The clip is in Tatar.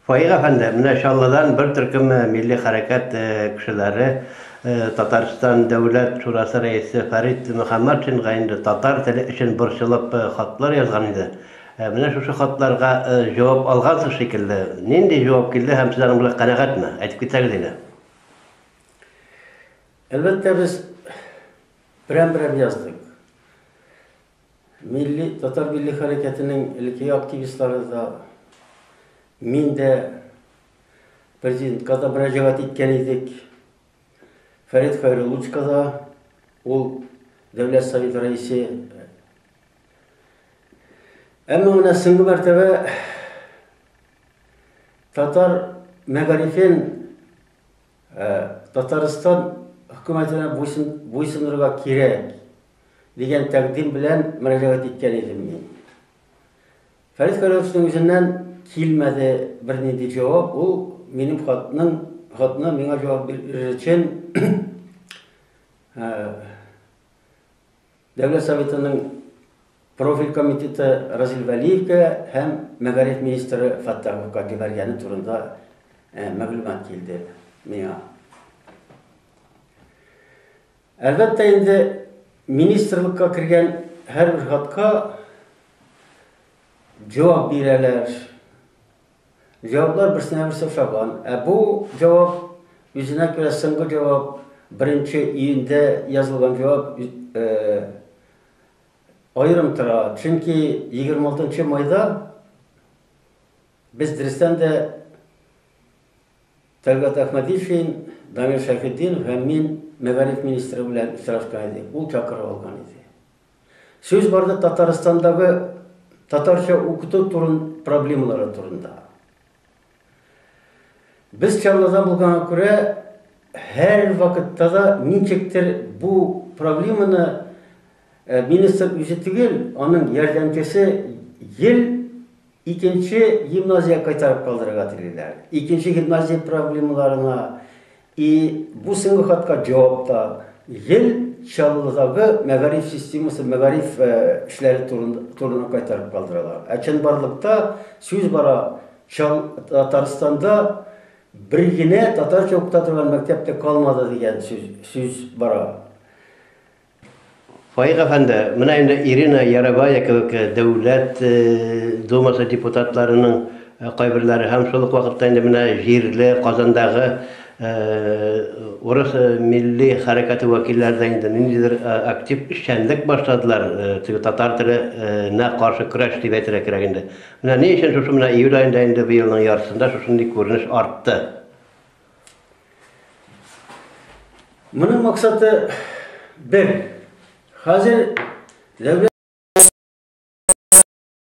Фаик әфәнде, менә Чаллыдан бер төркем милли хәрәкәт кешеләре Татарстан Дәүләт шурасы рәисе Фәрит Мөхәммәтшинга инде татар теле өчен борчылып хатлар язган иде. Менә шушы хатларга җавап алгансыз шикелле. Нинди җавап килде һәм сез аның белән канәгатьме? Әйтеп китсәгез иде. Әлбәттә, без берәм-берәм яздык. Милли, татар милли хәрәкәтенең элеккеге активистлары да, мин дә президентка да мөрәҗәгать иткән идек. Фәрит Хәйрулловичка да, ул Дәүләт Советы рәисе. Әмма менә соңгы мәртәбә татар мәгарифен Татарстан хөкүмәтенә буйсынырга кирәк дигән тәкъдим белән мөрәҗәгать иткән идем мин. Фәрит Хәлиловичның үзеннән килмәде бернинди җавап. Ул минем хатның хатны миңа җавап бирер өчен Дәүләт Советының профиль комитеты Разил Вәлиевкә һәм мәгариф министры Фәттаховка җибәргәне турында мәгълүмат килде миңа. Әлбәттә инде, министрлыкка кергән һәрбер хатка җавап бирәләр. Җаваплар берсенә берсе ошаган. Ә бу җавап үзенә күрә соңгы җавап, беренче июньдә язылган җавап аерым тора. Чөнки 26 майда без дөрестән дә Тәлгать Әхмәдишин, Дамир Шәйхетдинов һәм мин мәгариф министры белән очрашкан идек. Ул чакырып алган иде. Сүз барды Татарстандагы татарча укыту турын проблемалары турында. Без Чаллыдан булганга күрә, һәр вакытта да ничектер бу проблеманы э, министр үзе түгел, аның ярдәмчесе ел Икенче гимназия кайтарып калдырырга телиләр. Икенче гимназия проблемаларына и бу соңгы хатка җавап та гел Чаллыдагы мәгариф системасы, мәгариф эшләре турында кайтарып калдыралар. Ә чынбарлыкта сүз бара Чал Татарстанда бер генә татарча укыта торган мәктәп тә калмады дигән сүз, сүз бара. Фаик әфәнде, менә инде Ирина Яровая кебек Дәүләт Думасы депутатларының кайберләре һәм шул ук вакытта инде менә җирле Казандагы урыс милли хәрәкәте вәкилләре дә инде ниндидер актив эшчәнлек башладылар, теге татар теленә каршы көрәш дип әйтергә кирәк инде. Менә ни өчен шушы менә июль аенда инде быелның яртысында шушындый күренеш артты? Моның максаты бер. Хәзер дәүләт